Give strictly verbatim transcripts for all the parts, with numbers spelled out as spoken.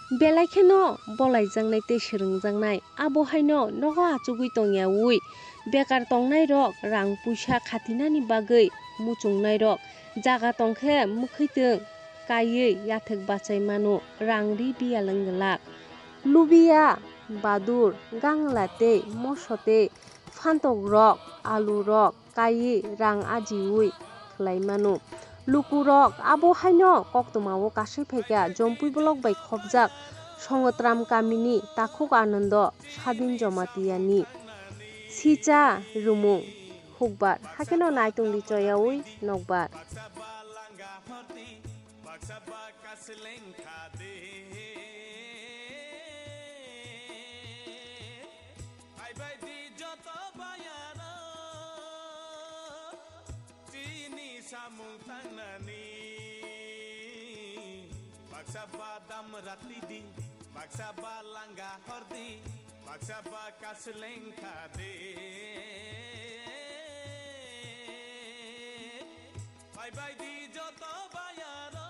Belai kheno bolaijaknai tei swrwngjaknai, abo haino nogo achugwi tongyaui bekar tongnairok rang puisa khatinani bagwi muchungnairok jaga tongkhe mwkhwitwng kaiwi yathek bachai mano, rang ri biyal wng glak. Lubiya, badur, gangla tei moso tei phantokrok, alurok, kaiwi rang ajiui khlai mano. Lukurok abo haino koktwmao kasui phaikha, Jompui block bai khopjak Songotram kamini Takhuk Anando Sadin Jomatiyani sicha rumung hukbar, hakeno naitongdi choyaui nokbar. Phaibai di joto bayaro, chini samung tangnani. Baksa badam rati di, baksa balanga hordi, baksa bakasleng khadi. Phaibai di joto bayaro.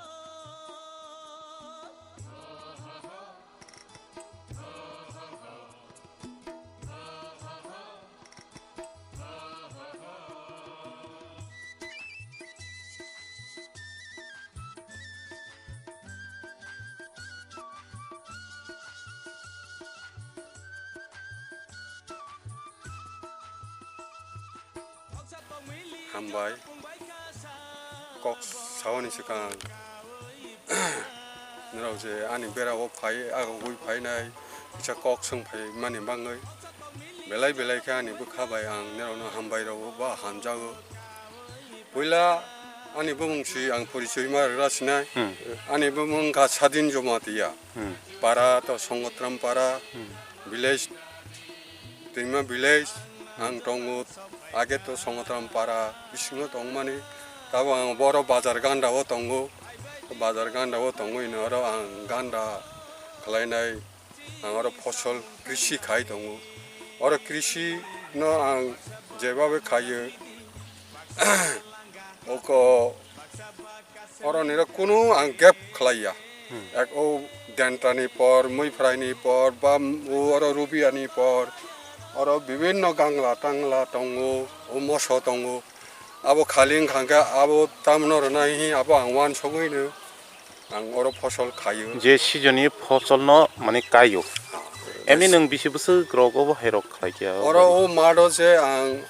Hambai. Kok saoni swkang. Norok je ani bera o phai, agogwi phainai, kisa kok swng phaimani bagwi. Belai belai khe ani bwkha bai ang norokno hambai rwo ba hamjago. Puila ani bumung si ang porichoi ma rwra sinai. Hmm. Ani bumung wngkha Sadin Jomatiya. Hmm. Para to Songotram para, Hmm. village, Twima village, ang tongo, age to Songotram para bisingo tongmani. Tabo ang boro bazar ganda o tongo, bazar ganda o tongwi no oro ang ganda khlainai, ang oro phosol krishi khai tongo. Oro krishi no ang jebabe khaio, oko Oro nirok kunu ang gap khlaiya. Hmm. Ek o dentani por, muiphraini por, ba o oro rubiani por, oro bibinno gangla tangla tongo, o moso tongo. Abo khali wngkha khe abo tamno rwnai hi abo ang uansugwino ang oro phosol khaio. Je season ni phosol no mane kaio. Ah, Emni nwng bisi bwswk rok obo hai rok khlai khe? Oro o math o je ang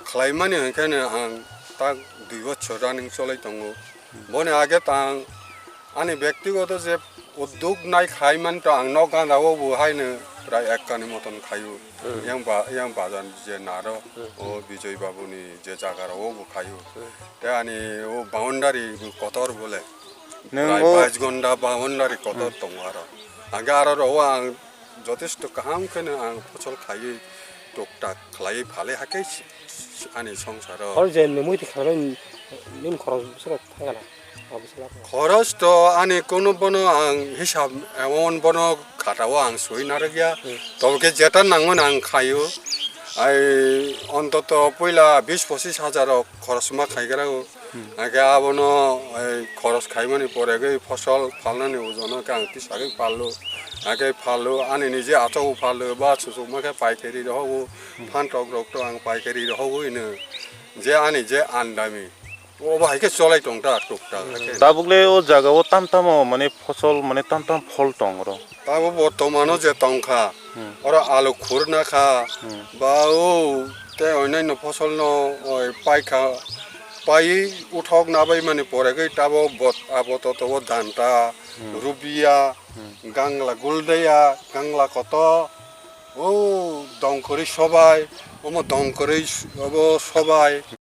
khlaimani hwnkhe no ang tak dui bochor running cholai tongo. Boni age tang ani bektigoto je uddog nai khlai man to ang nok ganda o bo haino prai ek kani moton khaio. Hmm. Yang ba, yang bazar je naro Hmm. o Bijoy Babu ni je jaga ro o bo khaio. Hmm. Te ani o boundary bo kotor bole. Nwng Prai o bais gonda boundary kotor Hmm. tongo aro. Ang aro ro o ang jotesto kaham kheno ang phosol khaiwi tuktak khlaiwi phalwi hakhe si-, si-, ani songsaro. Hor je nini muitu khalai nini khorok bwswk thangana? Abo bwswk lama. Khoros to ani kono bono ang hisab, emon bono khatao ang soi narwkya. Hmm. Tobokhe jeta nangmani ang khaio. Ai ontoto puila bis pochis hajar rok khoros ma khaigra o. Hmm. Hake abono, ei, khoros khaimani pore gwi phosol phalnani ojono khe ang tisagwi phallo. Hake phallo, ani nije achukgo phallo, ba chuchukma khe paikari rohogo, Hmm. phantok rok to ang paikari rohogo hino. Je ani je andami, obo hai khe cholai tong ta, tuk ta, hake. Tabuk le o jaga o tam tamo, mane, phosol, mane, tam tam phol tong oro. Abo bortomano je tongkha, Hmm. oro alu khurna kha, Hmm. ba o tei onyaino phosolno, oi, paikha, paiwi uthok nabaimani poregwi tabo bot-, abo toto o danta, Hmm. rubiya, Hmm. gangla guldaya, gangla koto, o dongkori sobai, omo dongkori s-, obo sobai.